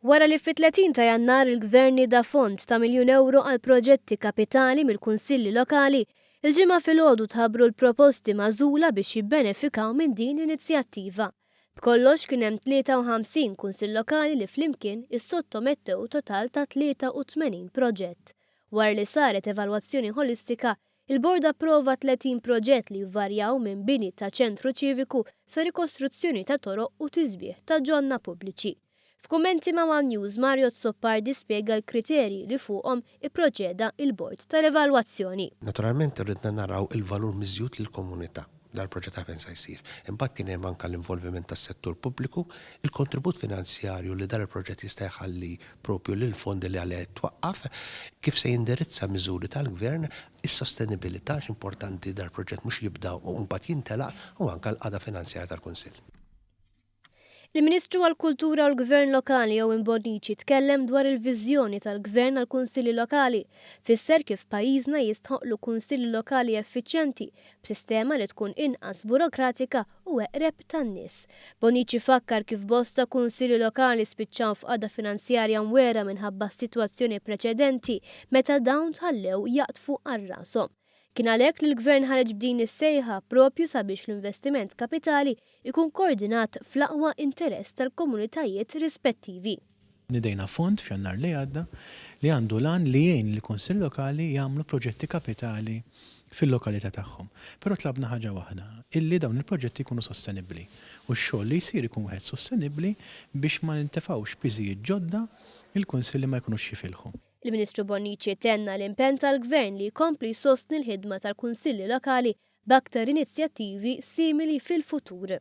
Wara li fit-30 ta' Jannar il-Gvern nieda fond ta' miljun ewro għal proġetti kapitali mill-Kunsilli Lokali, il-Ġimgħa filgħodu tħabbru l-proposti magħżula biex jibbenefikaw minn din l-inizjattiva. B'kollox kien hemm 53 Kunsill Lokali li flimkien issottomettew total ta' 83 proġett. Wara li saret evalwazzjoni ħolistika, Il-Bord approva 30 proġett li jvarjaw minn bini ta' ċentru ċiviku sa rikostruzzjoni ta' toroq u tisbiħ ta' ġonna pubbliċi. F'kummenti ma' one News, Mario Azzopardi spjega l-kriterji li fuqhom ipproċeda il-Bord tal-Evalwazzjoni. Naturalment ridna naraw il-valur miżjud lill-komunità. Dal-proġett għalfejn sa jsir. Imbagħad kien hemm anke l-involviment tas-settur pubbliku, il-kontribut finanzjarju li dan il-proġett jista' jħalli proprju lill-fondi li għalih twaqqaf, kif se jindirizza miżuri tal-Gvern, is-sostenibilità għax importanti dal-proġett mhux jibda u mbagħad jintelaq u anke l-qagħda finanzjarja tal-Kunsill. Il-Ministru għall-Kultura u l-Gvern Lokali Owen Bonnici tkellem dwar il-viżjoni tal-Gvern għall-Kunsilli Lokali. Fisser kif pajjiżna jistħoqqlu Kunsilli Lokali effiċjenti, b'sistema li tkun inqas burokratika u eqreb tan-nies. Bonnici fakkar kif bosta Kunsilli Lokali spiċċaw f'qagħda finanzjarja mwiegħra minħabba s-sitwazzjoni preċedenti meta dawn tħallew jaqdfu għal rashom. Kien għalhekk li l-Gvern ħareġ b'din is-sejħa propju sabiex l-investiment kapitali jkun koordinat fl-aqwa interess tal-komunitajiet rispettivi. Nidejna fond f'Jannar li għadda li għandu l-għan li jgħin lill-Kunsill Lokali jagħmlu proġetti kapitali fil-lokalità tagħhom. Però tlabna ħaġa waħda, illi dawn il-proġetti jkunu sostenibbli u x-xogħol li jsir ikun wieħed sostenibbli biex ma nintefgħux piżijiet ġodda lill-Kunsilli ma jkunux jifilħu. Il-Ministru Bonnici tenna l-impenn tal-Gvern li jkompli jsostni l-ħidma tal-Kunsilli Lokali b'aktar inizjattivi simili fil-futur.